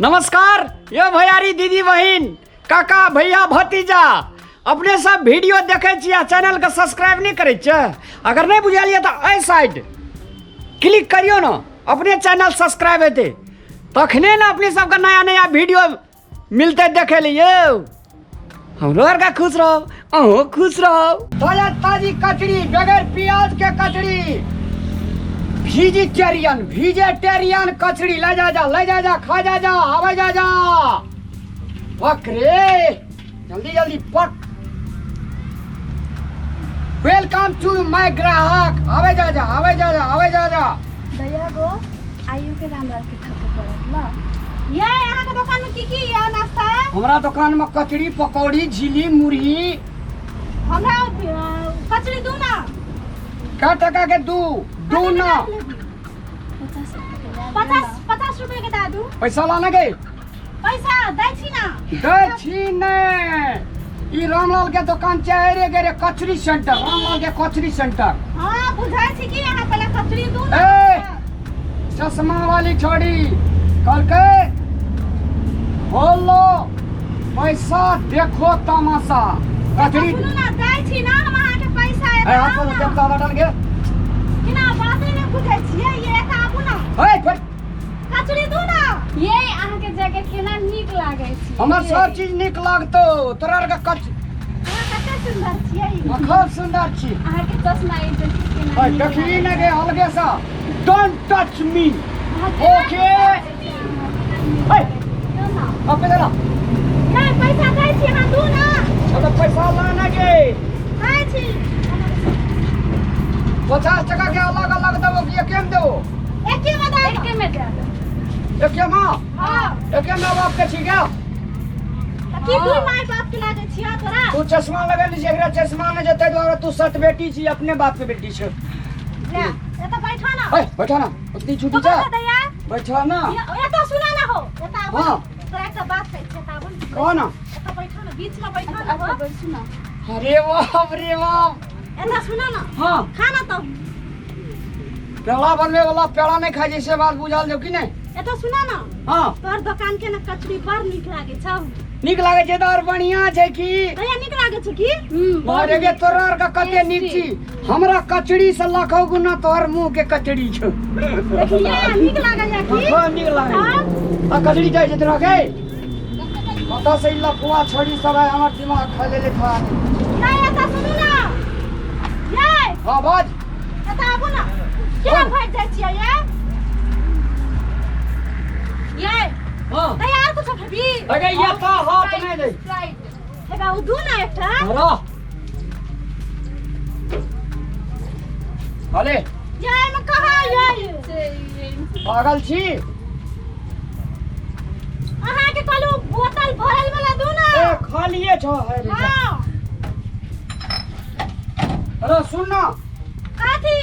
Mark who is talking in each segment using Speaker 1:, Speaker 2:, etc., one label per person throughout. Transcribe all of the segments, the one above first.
Speaker 1: नमस्कार यो भैयारी दीदी बहिन काका भैया भतीजा अपने सब वीडियो देखे छी आ चैनल के सब्सक्राइब नहीं करे छियै। अगर नहीं बुझल ये तो एहि साइड क्लिक करियो ना अपने चैनल सब्सक्राइब हेतै तखने ने अपने सबके नया नया वीडियो मिलते देखे लिए हमरो आर का खुश रहब अहूँ खुश रहब। ताजा ताजी कचरी बगैर प्याज के कचरी, वेजिटेरियन वेजिटेरियन कचरी ले जा जा ले जा जा खा जा जा आवे जा जा पक रे जल्दी जल्दी पक। Welcome to my ग्राहक, आवे जा जा आवे जा जा आवे जा जा।
Speaker 2: दया गो आइयो के रामलाल के थके पड़त ल।
Speaker 3: ये अहाँ के दुकान में की की या नाश्ता?
Speaker 1: हमरा दुकान में कचरी पकौड़ी झिली मुरही।
Speaker 3: हमरा कचरी दू ना।
Speaker 1: का टका के दू दू ना।
Speaker 3: 50 रुपए के दे दू।
Speaker 1: पैसा लाने गए?
Speaker 3: पैसा दै छी ना।
Speaker 1: दै छी ने। ई रामलाल के दुकान चाहे रे गे रे कचरी सेंटर, रामलाल के कचरी सेंटर।
Speaker 3: हां बुझाय छी कि अहाँ पहले कचरी दू ना।
Speaker 1: ए चश्मा वाली छोड़ी कल के बोलो पैसा देखो तमाशा। कचरी
Speaker 3: सुनू ना दै छी ना हम अहाँ के पैसा।
Speaker 1: ए हाथ पर देवता वाला डाल के
Speaker 3: कि ना बात नहीं बुझै छियै, ये त आबू ना।
Speaker 1: ए फिर
Speaker 3: कचरी दू ना।
Speaker 2: ये अहाँ के जैकेट केना नीक लागै छी?
Speaker 1: हमर सब चीज नीक लागतो तोरा आर के कच
Speaker 3: अहाँ कते सुंदर छियै।
Speaker 1: खूब सुंदर छी।
Speaker 2: अहाँ के चश्मा ई जैकेट केना
Speaker 1: ए
Speaker 2: नीक
Speaker 1: देखी
Speaker 2: लागै
Speaker 1: ने गे अलगे सा। Don't touch me. Okay ए अपने ला।
Speaker 3: नहीं पैसा दै छी अहाँ दू ना।
Speaker 1: अब पैसा लाना गे।
Speaker 3: दै छी।
Speaker 1: 50 टका के अलग अलग देबो कि एके में देबो?
Speaker 3: एके में दे।
Speaker 2: एके में दे दो।
Speaker 1: एके में?
Speaker 3: हां।
Speaker 1: एके में बाप के छी क्या?
Speaker 3: त की दू my बाप के लागे छिया तोरा?
Speaker 1: तू चश्मा लगेली छी, एकरा चश्मा ने जते द्वारा तू सत बेटी छी, अपने बाप के बेटी छी।
Speaker 3: ले ए त बैठा ना।
Speaker 1: ए बैठा ना, उतनी छुट्टी जा। बैठा ना।
Speaker 3: ए त सुना ना हो। ए त आबो।
Speaker 1: हां।
Speaker 3: तोरा एकटा बात कहै छियै, त आबो न।
Speaker 1: कहो ना।
Speaker 3: ए त बैठा ना, बीच में बैठा ना हो।
Speaker 2: बैठू ना।
Speaker 1: अरे बाप रे बाप।
Speaker 3: ए त सुना ना।
Speaker 1: हां।
Speaker 3: खा ना त।
Speaker 1: पेड़ा बनवे वाला पेड़ा नहीं खाइ जैसे बात बुझल जो कि नहीं?
Speaker 3: ए त सुना ना।
Speaker 1: हां।
Speaker 3: तोहर दुकान के ना कचरी बड़ नीक लागे छौ।
Speaker 1: नीक लागे छै त और बढ़िया छै की?
Speaker 3: भैया नीक लागे छै की?
Speaker 1: अरे गे तोरा आर के कते नीक छी। हमरा कचरी से लाखों गुना तोहर मुंह के कचरी छौ।
Speaker 3: देखिए नीक लागे या की?
Speaker 1: हां नीक लागे। आ कचरी जाइ छै तोरा के? कतऽ से ई लफुआ छोड़ी सब है हमर दिमाग खा लेले खा।
Speaker 3: नहीं ए त सुनू ना। ये
Speaker 1: हां बाज।
Speaker 3: ए त आबू ना। केना भागि जाइ छियै ये? ये
Speaker 1: हां।
Speaker 3: तैयार कुछ खेबी?
Speaker 1: अगे ये त हाथ नहीं दे।
Speaker 3: हे बाबू दू ना एकटा।
Speaker 1: हरा। अरे
Speaker 3: ये में कहाँ ये?
Speaker 1: पागल छी।
Speaker 3: अहाँ के कहलू बोतल भरल वाला दू ना।
Speaker 1: ए खालिए छो है रे।
Speaker 3: हां।
Speaker 1: अरे सुन ना।
Speaker 3: कथी?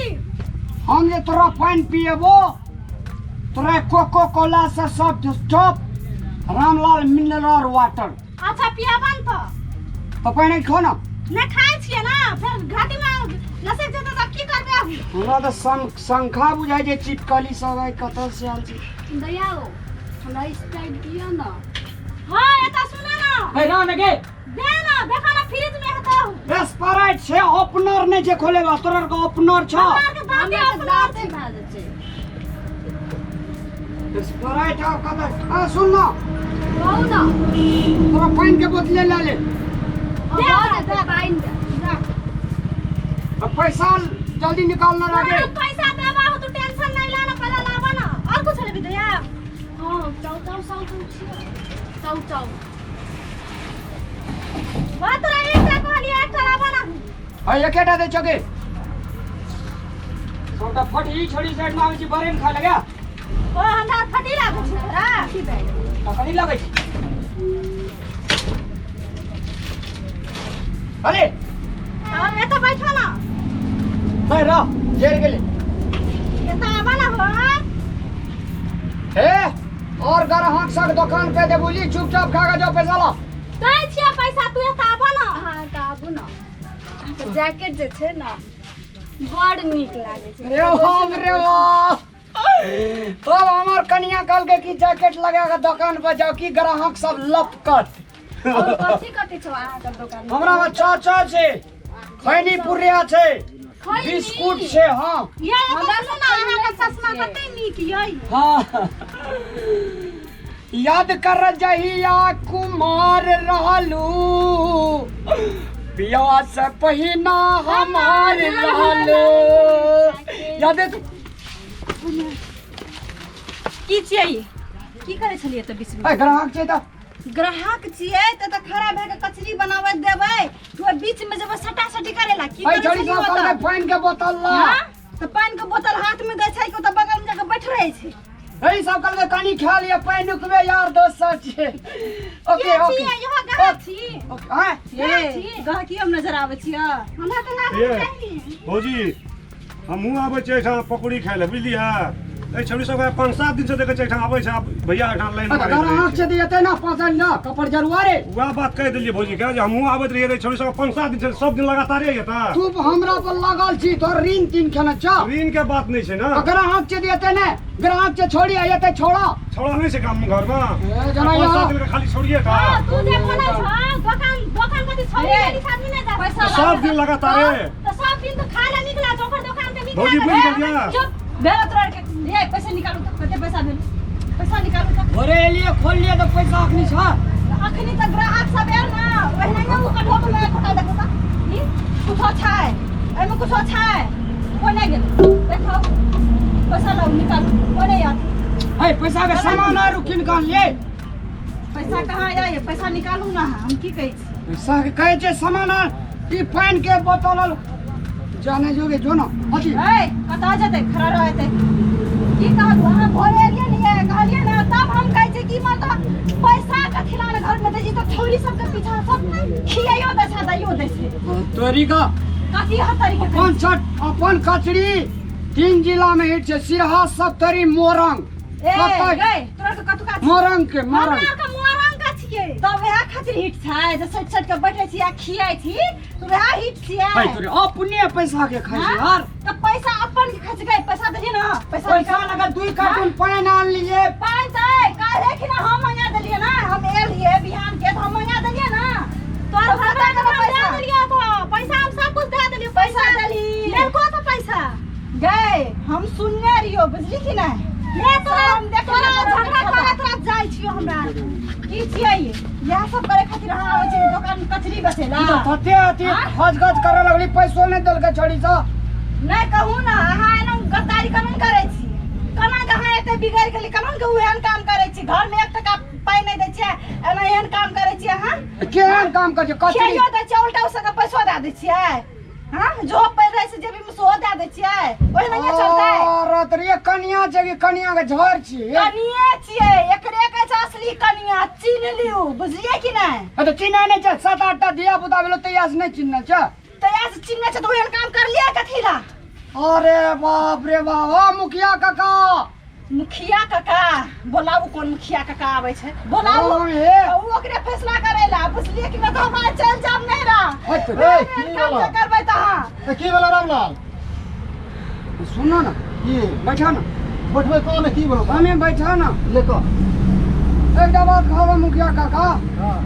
Speaker 1: हम जे तोरा पानि पिएबो तोरा कोको कोला से सब टॉप रामलाल मिनरल वाटर।
Speaker 3: अच्छा पियाबन त।
Speaker 1: तो पानि खो ना।
Speaker 3: नहीं खाइ छियै ना, फेर घाटी में लसक जेतै त की करबै अहूँ?
Speaker 1: हमरा त शंखा बुझाइ छै चिपकली सब है कतऽ से आयल छै।
Speaker 2: दया हो, हमरा स्प्राइट दिअ ना।
Speaker 3: हां एतऽ सुना ना।
Speaker 1: हे राम गे।
Speaker 3: दे ना, देखा ना फ्रिज में हेतौ।
Speaker 1: स्प्राइट छै ओपनर नै छै खोले वाला, तोरा के ओपनर छौ।
Speaker 3: हमरा के दाते
Speaker 2: हमरा के
Speaker 3: ओपनर
Speaker 2: दाते
Speaker 3: छै।
Speaker 2: भए जेतै।
Speaker 1: स्प्राइट आब कतऽ? आ सुन ना।
Speaker 2: कहू ना।
Speaker 1: तोरा पानि के बोतले लए ले।
Speaker 2: दे
Speaker 3: दे,
Speaker 2: दे, पानि दे।
Speaker 1: अब पैसा जल्दी निकालना लागे।
Speaker 3: तोरा पैसा देबा हो, तू टेंशन नहीं लाना, पहले लाबा ना। और कुछ लेबी दया?
Speaker 2: हां, चाउ चाउ चाउ चाउ छियै। चाउ चाउ।
Speaker 3: वाह, तोरा एकटा कहलियै, एकटा लाबा ना।
Speaker 1: आ एकेटा दै छौ के? सबटा फटी छोड़ी साइड में आबै छी, बरेन खाय लगे।
Speaker 3: ओ हमरा फटी लागै छै तोरा।
Speaker 2: की भए गेल?
Speaker 1: तखनी लगै छै। अरे
Speaker 3: हां, एतऽ बैठो ना।
Speaker 1: नहीं रह, जेल गेलै।
Speaker 3: एतऽ आबा ना हो।
Speaker 1: ए और ग्राहक सब दुकान पे दे बोली चुपचाप खा के जाओ पैसा ला।
Speaker 3: दै छियै पैसा, तू एतऽ आबा ना।
Speaker 2: अहाँ एतऽ आबू ना। अहाँके जैकेट जे छै ना बड़ नीक लागै छै।
Speaker 1: रे बाप रे बाप। तब हमर कनिया कहलकै कि जैकेट लगा के दोकान पर जाओ कि ग्राहक सब लपकत।
Speaker 2: और कथी कथी छौ अहाँके दोकान?
Speaker 1: हमरा मे चाचा छै, खैनी पुरिया छै,
Speaker 3: खैनी?
Speaker 1: बिस्कुट छै। हाँ।
Speaker 3: ये
Speaker 2: हमरा
Speaker 3: एतऽ सुनू ने,
Speaker 2: सब
Speaker 3: अहाँके
Speaker 2: खैनी
Speaker 3: चश्मा
Speaker 2: छियै।
Speaker 3: कते नीक यै।
Speaker 1: हाँ, याद कर जहिया कुमार रहलू, बियाह से पहिना हमार रहलू, याद है?
Speaker 3: की छियै ई? की करै छलियै तऽ बीचमे?
Speaker 1: ए, ग्राहक छै तऽ।
Speaker 3: ग्राहक छियै तऽ खड़ा भए के कचरी बनाबैत देबै तऽ ओहि बीचमे जेबै सटा सटी करै ला? की
Speaker 1: ऐ
Speaker 3: करै
Speaker 1: छड़ी
Speaker 3: छलियै
Speaker 1: सब
Speaker 3: ओतऽ?
Speaker 1: कहलकै पानि के बोतल ला।
Speaker 3: हाँ? तऽ पानि के बोतल हाथ में दै छै कि ओतऽ बगल में जाके बैठ रहै छै?
Speaker 1: एहि सब कहलकै कनि खा लिअ पानि, उकबे यार दोस्त सब छियै। ओके।
Speaker 3: के
Speaker 1: ओके।
Speaker 3: छियै इहो? ग्राहक छी?
Speaker 1: ओके, आँय?
Speaker 3: ग्राहक छी?
Speaker 2: गहकी हम नजर आबै छियै?
Speaker 3: हमरा तऽ लागल
Speaker 4: ये।
Speaker 3: चाहिए।
Speaker 4: भौजी, हमहूँ आबै छियै एहिठाम पकौड़ी खाइ लए, बुझलियै? एहि छौड़ी सबके 5-7 दिनसँ देखै छियै एहिठाम आबै छै। आब भैया एहिठाम लाइन
Speaker 1: तऽ
Speaker 4: मारैत रहै
Speaker 1: ग्राहक
Speaker 4: छै।
Speaker 1: छै तऽ एतै ने पाँच ना कपड़ जरुआ रे।
Speaker 4: वएह बात कहि देलियै भौजीके जे हमहूँ आबैत रहियै, छौड़ी सब 5-7 दिन से सब दिन लगातारे एतऽ।
Speaker 1: तू हमरा पर लागल छी, तोर ऋण तीन खेने छ।
Speaker 4: ऋण के बात नहि छै ने।
Speaker 1: तऽ ग्राहक छै तऽ एतै ने, ग्राहक छै छोड़ी आ एतै छोड़ा।
Speaker 4: छौड़ा नहि छै गाम घरमे?
Speaker 1: ए, जना
Speaker 4: पाँच
Speaker 1: यहाँ।
Speaker 4: सात दिन के खाली छोड़िए था।
Speaker 3: हाँ, तू जे बोलै छ दोकान दोकान कथी छोड़ी
Speaker 2: ए,
Speaker 3: देली, आदमी नहि जा
Speaker 2: पैसा
Speaker 4: सब दिन लगातारे।
Speaker 3: तऽ सब दिन तऽ खाय ला निकला छ, ओकर दोकान के निकला
Speaker 4: भौजी,
Speaker 3: तऽ
Speaker 4: बुझि
Speaker 3: भेल।
Speaker 4: गेलियै?
Speaker 2: चुप भेल तोरा के। ए, पैसा निकालू तऽ, कते पैसा भेल? पैसा निकालू तऽ।
Speaker 1: भोरे एलियै, खोललियै तऽ पैसा अखनी छ।
Speaker 3: अखनी तऽ ग्राहक सब आयल ने, ओहिनाहिये ओ कठोक में खोटा। देखो तऽ, ई कुछो छै एहिमे? कुछो छै? कोई नहि गेल। देखो, पैसा लाउ, निकालू। कोई नहीं आत।
Speaker 1: है पैसा के सामान आर किन कऽ आनलियै?
Speaker 3: पैसा कहाँ आया? पैसा निकालू ना, हम की कहै छी?
Speaker 1: पैसा के कहै छै सामान आर ई पानि के बोतल आर जाने जोगे जो ना अथी।
Speaker 3: ए, कतऽ जेतै? खड़ा रहतै। की कहलू अहाँ? भोरे एलियै ने, ये कहलियै ने, तब हम कहै छियै कि मतलब पैसा कथी ला ने घरमे दै छी तऽ छौरी सबके पीछा सब खियाइयो दै छै, दैयो दै छै।
Speaker 1: तोरी का।
Speaker 3: कथी हर तरीके?
Speaker 1: अपन छठ अपन कचरी तीन जिला में हिट छै, सिरहा, सप्तरी, मोरंग।
Speaker 3: ए।
Speaker 1: कतऽ?
Speaker 3: गै, तोरा के कतुका छी?
Speaker 1: मोरंग के,
Speaker 3: हमरा
Speaker 1: मोरंग।
Speaker 3: आरके मोरंग के छियै। तब वएह खातिर हिट छै जे सटि सटि के बैठै छी आ खियाइ छी, तऽ वएह हिट छियै।
Speaker 1: है तोरी अपने पैसा के खाइ छै यार।
Speaker 3: तऽ पैसा अपन के खर्च गए, पैसा देलियै ने, पैसा
Speaker 1: पैसा
Speaker 3: निकाल।
Speaker 1: लगा दुई कार्टून पानि आनलियै।
Speaker 3: पानि तऽ काल्हे खिना हम मंगा देलियै ने। हम एलियै बिहान के तऽ हम मंगा देलियै ने। तोहर भाता के पैसा दे देलियै तो पैसा हम सब कुछ दे देलियै। पैसा देली, लेलको तो पैसा गए। हम सुनने रहियो, बुझली कि नहि? ले तोरा हम देख, तोरा झगड़ा करे तोरा जाइ छियो हमरा। की छियै ई? इएह सब करे खातिर अहाँ आबै छियै दोकान में कचरी बेचै ला?
Speaker 1: ई तऽ तते अथी खजगज करऽ लगली, पैसो नहि देलकै छड़ी सँ।
Speaker 3: नहि कहू ने, अहाँ एना गद्दारी केना करै छी? केना के अहाँ एते बिगड़ि गेली? केना के एहन काम करै छी? घरमे एक टका पाइ नहि दै छियै, एना एहन काम करै छियै अहाँ?
Speaker 1: केहन काम करै छै कचरी?
Speaker 3: खियाइयो दै छियै, उल्टा उसके पैसो दए दै छियै। हाँ, जो पड़ि रहै छै जेबीमे सेहो दए दै छियै। ओहिनाहिये चलतै?
Speaker 1: अरे तोरी कनिया छै कि कनिया के झड़ छियै?
Speaker 3: कनिये छियै। एकरे कहै छै असली कनिया। चिन्ह लियौ, बुझलियै कि नहि?
Speaker 1: तऽ चिन्है नहि छै? सात आठटा धिया पुता भेलो, तहिया से नहि चिन्हने छै?
Speaker 3: तहिया से चिन्हने छै तऽ ओहन काम करलियै कथी ला?
Speaker 1: अरे बाप रे बाप! ओ मुखिया काका।
Speaker 3: मुखिया काका बोलाबू। कोन मुखिया काका आबै छै? बोलाबू।
Speaker 1: हाँ, हे।
Speaker 3: ओ ओकरे फैसला करे ला, बुझलियै कि नहि? तऽ हमरा चलि जाब नहि रा।
Speaker 1: ओए तोरी।
Speaker 5: ए, की
Speaker 3: काम
Speaker 5: भेलो?
Speaker 3: जे करबै तऽ अहाँ।
Speaker 5: ए, की भेलो रामलाल?
Speaker 1: सुनो ना।
Speaker 5: की?
Speaker 1: बैठा ना।
Speaker 5: बैठबै कौन? की भेलो?
Speaker 1: हमें बैठा ना।
Speaker 5: ले कह।
Speaker 1: एकटा बात कहब मुखिया काका?
Speaker 5: हाँ।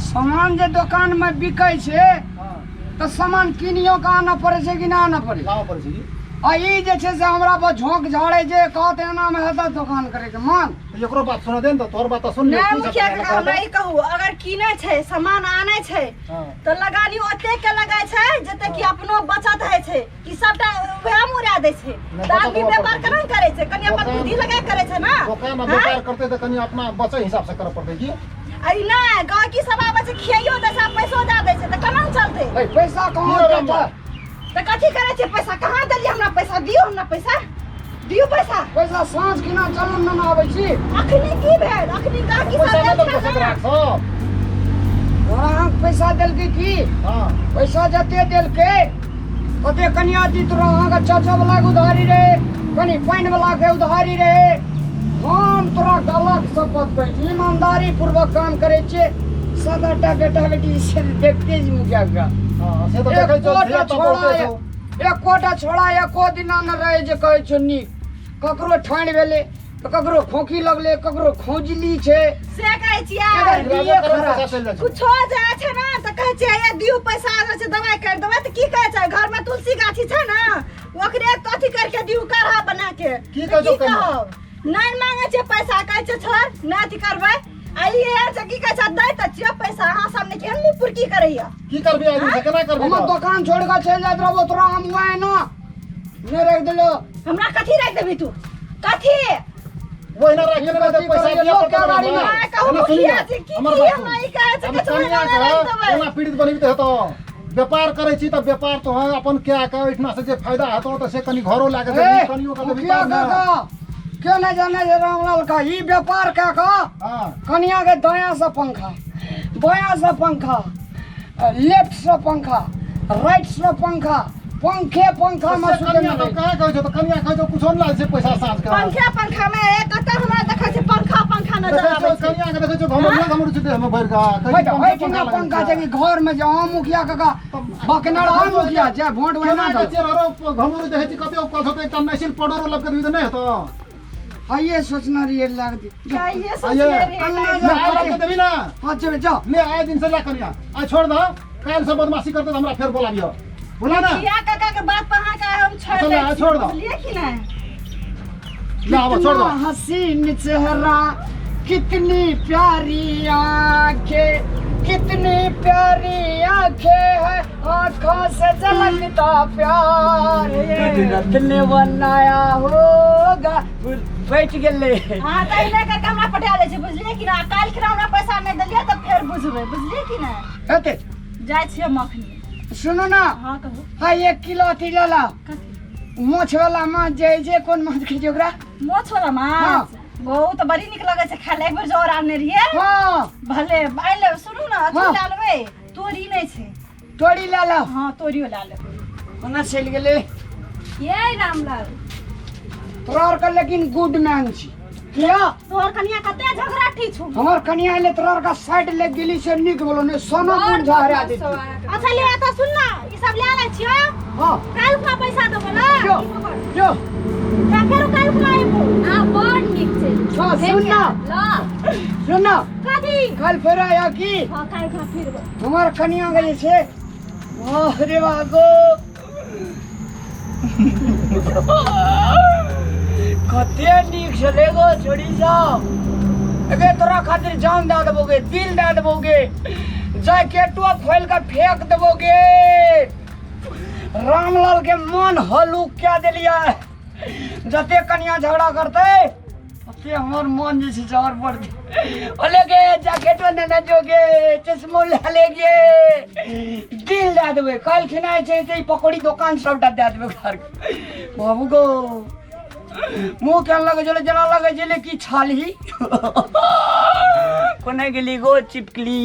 Speaker 1: सामान जे दोकान में बिकै छै
Speaker 5: हाँ
Speaker 1: तऽ सामान किनियो के आनऽ पड़ै छै कि नहि आनऽ पड़ै?
Speaker 5: लाबऽ पड़ै छै की।
Speaker 1: आ ई जे छै से हमरा पर झोंक झाड़ै छै, कहत एना मे हेतै दोकान करे के मन?
Speaker 5: तऽ एकरो बात सुना दे ने, तऽ तोहर बात तऽ सुन
Speaker 3: नहि
Speaker 5: ले।
Speaker 3: मुखिया काका, हमरा ई कहू, अगर किनै छै सामान, आनै छै
Speaker 5: हाँ
Speaker 3: तऽ लगानी ओते के लगाइ छै जते कि अपनो बचत होइ छै, कि सबटा वएह मे उड़ा दै छै?
Speaker 5: नहि,
Speaker 3: तऽ
Speaker 5: बचत
Speaker 3: आदमी
Speaker 5: हुअ
Speaker 3: व्यापार
Speaker 5: पड़तै।
Speaker 3: केना करै छै? कनि अपन
Speaker 5: दोकान-
Speaker 3: बुद्धि लगा करै छै ने।
Speaker 5: दोकान में
Speaker 3: हाँ?
Speaker 5: व्यापार करते तऽ कनि अपना बचे हिसाब से करऽ पड़तै की।
Speaker 3: आ ई नहि, गाहकी सब आबै छै, खियाइयो दै छै आ पैसो दए दै छै, तऽ केना चलतै?
Speaker 1: ऐ, पैसा कहाँ
Speaker 5: की
Speaker 1: देतै?
Speaker 5: रामलाल?
Speaker 3: तऽ कथी करै छियै? पैसा कहाँ देलियै हमरा? पैसा दियौ हमरा, पैसा दियौ, पैसा।
Speaker 1: पैसा साँझ किना चलू ने, आबै छी।
Speaker 3: अखनी की भेल? अखनी गाहकी
Speaker 5: पैसा
Speaker 3: सब
Speaker 5: नहि
Speaker 3: आयल
Speaker 5: देलको
Speaker 3: छै
Speaker 5: से
Speaker 3: ने।
Speaker 5: ग्राहक सब?
Speaker 1: ग्राहक पैसा देलकै की?
Speaker 5: हाँ।
Speaker 1: पैसा जते देलकै ओते कनिया दी तोरा अहाँके चाचा वाला के उधारी रहे, कनि पानि वाला के उधारी रहे। हम तोरा गलत शपथ कहै छी, ईमानदारी पूर्वक काम करै छियै। सात आठटा बेटा बेटी से देखते छी मुखिया के।
Speaker 5: हाँ, से तऽ देखै छौ।
Speaker 1: एकोटा
Speaker 5: धिया पुता
Speaker 1: छोड़ा
Speaker 5: बहुते छौ।
Speaker 1: एकोटा छोड़ा एको दिना न रहे जे कहै छौ नीक। ककरो ठानि भेलै तऽ ककरो खोंखी लगलै ककरो खौजली छै।
Speaker 3: से कहै छियै।
Speaker 1: एकर
Speaker 5: इलाजो
Speaker 1: बीए
Speaker 5: करबै
Speaker 1: खराब
Speaker 5: पैसा
Speaker 1: छै।
Speaker 5: चलि जाइ छै।
Speaker 3: कुछो जाइ छै ने तऽ कहै छियै ये दियौ पैसा आबै छै दवाइ करि देबै तऽ की कहै छै घरमे तुलसी गाछी छै ने ओकरे कथी करके दियौ काढ़ा बना के।
Speaker 5: की
Speaker 3: तऽ
Speaker 5: कहै छौ
Speaker 3: की
Speaker 5: कनिया?
Speaker 3: कहब नहि मांगे छै पैसा कहै छै छोड़ नहि अथी करबै आ ई एहन छै की कहै छै दै तऽ छियै पैसा अहाँ सब ने केहन मुँह पुरकी करैया।
Speaker 5: की करबी आइ दिन से केना करबी?
Speaker 1: हमर
Speaker 5: तऽ?
Speaker 1: दोकान छोड़ि कऽ चलि जाइत रहबो तोरा हम वएह ना नहि राखि देलो।
Speaker 3: हमरा कथी राखि देबही तू कथी?
Speaker 5: ओहिना राखि देबै तऽ
Speaker 1: कथी
Speaker 5: पैसा
Speaker 1: करैया?
Speaker 5: दिअ
Speaker 1: लोक
Speaker 5: पड़तौ
Speaker 1: के गाड़ी
Speaker 5: ने।
Speaker 1: मे।
Speaker 3: आइ कहू
Speaker 5: एना सुनी
Speaker 3: मुखिया
Speaker 5: ने,
Speaker 3: जी की
Speaker 5: हमर
Speaker 3: की
Speaker 5: बात
Speaker 3: हमरा
Speaker 5: सुन।
Speaker 3: ई कहै छै
Speaker 5: हम
Speaker 3: कि
Speaker 5: कनिया
Speaker 3: हमरा
Speaker 5: के
Speaker 3: राखि देबै।
Speaker 5: एना पीड़ित बनेबी तऽ हेतौ। व्यापार करै छी तऽ व्यापार तो है अपन कए के ओहिठिना से जे फायदा हेतौ तऽ से कनि घरो लए कऽ
Speaker 1: ए,
Speaker 5: देबही कनियो के देबही
Speaker 1: मुखिया
Speaker 5: तब ने।
Speaker 1: काका के नहि जाने जे रामलाल का ई व्यापार कए कऽ
Speaker 5: हँ
Speaker 1: कनिया के दायाँ से पंखा बायाँ से पंखा लेफ्ट से पंखा राइट से पंखा पंखे पंखा में
Speaker 5: से
Speaker 1: सुते
Speaker 5: कनिया
Speaker 1: में
Speaker 5: सब कहाँ कहै छौ तऽ कनिया कहै छौ कुछो नहि लागै छै पैसा साँझ के।
Speaker 3: पंखे पंखा में एक कतऽ हमरा देखै छै पंखा पंखा नजर
Speaker 5: देखै
Speaker 3: आबै
Speaker 5: छौ
Speaker 3: छै।
Speaker 5: कनिया के देखै छौ घमौरिया घमौरी छै देह में भरि कऽ कहै छै
Speaker 1: है
Speaker 5: पंखे
Speaker 1: कि ना
Speaker 5: पंखा
Speaker 1: पंखा
Speaker 5: लगै
Speaker 1: छै कि घर में जे अहाँ मुखिया काका बकनर अहाँ मुखिया जे वोट
Speaker 5: केना
Speaker 1: वहिना
Speaker 5: के
Speaker 1: दो।
Speaker 5: चेहरा घमौरी देखै छी कते उपकल छौ तऽ एकटा नैसिल पाउडरो लपके देबही तऽ नहि हेतौ।
Speaker 1: आइए सोचना रहिए लाग दी।
Speaker 3: आइए सोचने रहिए।
Speaker 1: अंगना
Speaker 5: ले आइ लपके देबही ना।
Speaker 1: हाँ जेबे जाओ।
Speaker 5: ले आइ दिन से ले कनिया आइ छोड़ दह काल्हि से बदमाशी करतै तऽ हमरा फेर बोलाबिह बोला ना।
Speaker 3: मुखिया काका के बात पर अहाँके हम छोड़ि
Speaker 5: अच्छा,
Speaker 3: दै
Speaker 5: ले, आइ
Speaker 3: छी,
Speaker 5: छोड़ दो।
Speaker 3: बुझलियै कि नहि?
Speaker 5: ले आबो छोड़ दो।
Speaker 1: कितना हसीन चेहरा कितनी प्यारी आंखें कितनी प्यारी आंखें है आंखों से झलकता प्यार कुदरत ने बनाया होगा बैठ गेलै।
Speaker 3: हाँ तऽ एहि लए करके हमरा पठा दै छै बुझलियै कि नहि? काल्हि खिना हमरा पैसा नहि देलियै तऽ फेर बुझबै बुझलियै कि नहि?
Speaker 1: हेतै।
Speaker 3: जाइ छियै हम अखनी।
Speaker 1: सुनू ना।
Speaker 3: हाँ कहू।
Speaker 1: हाँ 1 किलो अथी लऽ ला।
Speaker 3: कथी?
Speaker 1: मोछ वाला माछ जे होइ छै कोन माछ कहै छै ओकरा?
Speaker 3: मोछ वाला माछ? ओ तऽ बड़ी नीक लगै छै खाय लए एक बेर जर आनने रहियै।
Speaker 1: हाँ।
Speaker 3: भले आइ ले सुनू ने अथी
Speaker 1: हाँ।
Speaker 3: लए लेबै तोरी नहि छै।
Speaker 1: तोरी लए ला।
Speaker 3: हाँ तोरियो लए लेबै।
Speaker 1: कोना चलि गेलै?
Speaker 2: ये रामलाल
Speaker 1: तोरा आरके लेकिन गुड मैन छी किया?
Speaker 3: तोहर कनिया कते झगड़ाठी छौ।
Speaker 1: हमर कनिया एलै तोरा आरके साइड लग गेली से नीक बोलो ने सोना गुंजा हरा देती।
Speaker 3: अच्छा ले तऽ सुन ना ई सब ले लै छियौ।
Speaker 1: हाँ
Speaker 3: काल्हि खुना पैसा देबो ना।
Speaker 1: जो जो
Speaker 3: जा फेरो काल्हि खुना अयबो।
Speaker 2: आ बड़ नीक छै।
Speaker 1: हाँ सुन ना।
Speaker 2: ल
Speaker 1: सुन ना।
Speaker 3: कथी?
Speaker 1: कल फेर आया की?
Speaker 3: हाँ काल्हि खुना फिर।
Speaker 1: हमर कनिया के जे छै अरे बागो कते नीक छलै गो छोड़ी सब। अगे तोरा खातिर जान दए देबोगे दिल दए देबोगे जैकेटो खोलि कऽ फेंक देबोगे। रामलाल के मन हलुक कए देलियै। जते कनिया झगड़ा करतै ओते हमर मन जे छै से आओर बढ़तै। बोले गे जैकेटो नेने जोगे चश्मो लए लेगे दिल दए देबै। काल्हि खिना जे छै से ई पकौड़ी दोकान सबटा दए देबै घर। बाबू गो मुँह केहन लगै छलै जेना लगै छलै कि छालही कोना गेली गो चिपकली।